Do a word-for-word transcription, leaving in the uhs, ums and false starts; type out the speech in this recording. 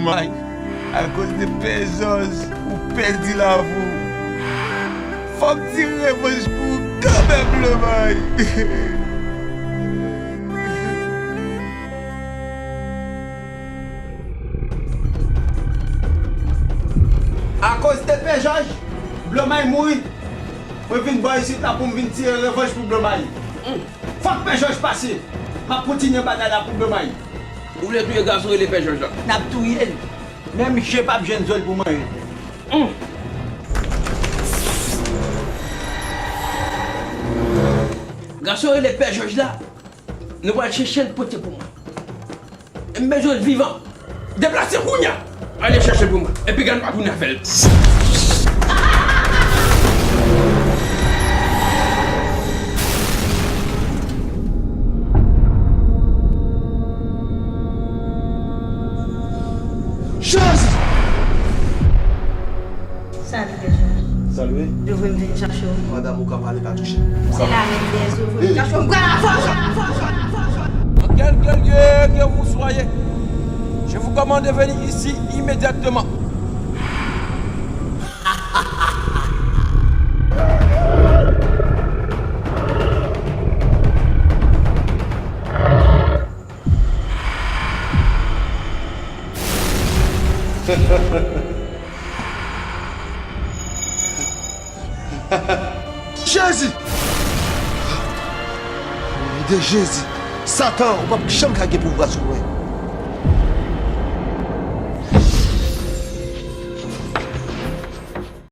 Ay, akoz de Pè Jòj, ou pèdi lavi w. Fò m tire revanj pou w kanmenm, Blemay. Akoz de Pè Jòj, Blemay mouri. Mwen vin bò isit la pou m vin tire revanj pou Blemay. Fòk Pè Jòj pase. M ap kontinye batay la pou Blemay. Ou vle touye gason rele Pè Jòj la? N ap touye l. Menm chen p ap jwenn zo l pou manje. Gason rele Pè Jòj la, nou pral chèche l pote pou mwen. M bezwen l vivan. Deplase kounye a. Ale chèche l pou mwen. Epi gad m pa tounen avè l. Jezi! Salut, Pè Jòj. Salut. Yo voye m vin chache w. Madanm ou ka pale, pa touche. Se la menm, Pè Jòj, yo voye m chache w. M pral avè w. Dans quelque lieu que vous soyez, je vous commande de venir ici immédiatement. Jezi! De Jezi! Satan, ou p ap janm ka gen pouvwa sou mwen.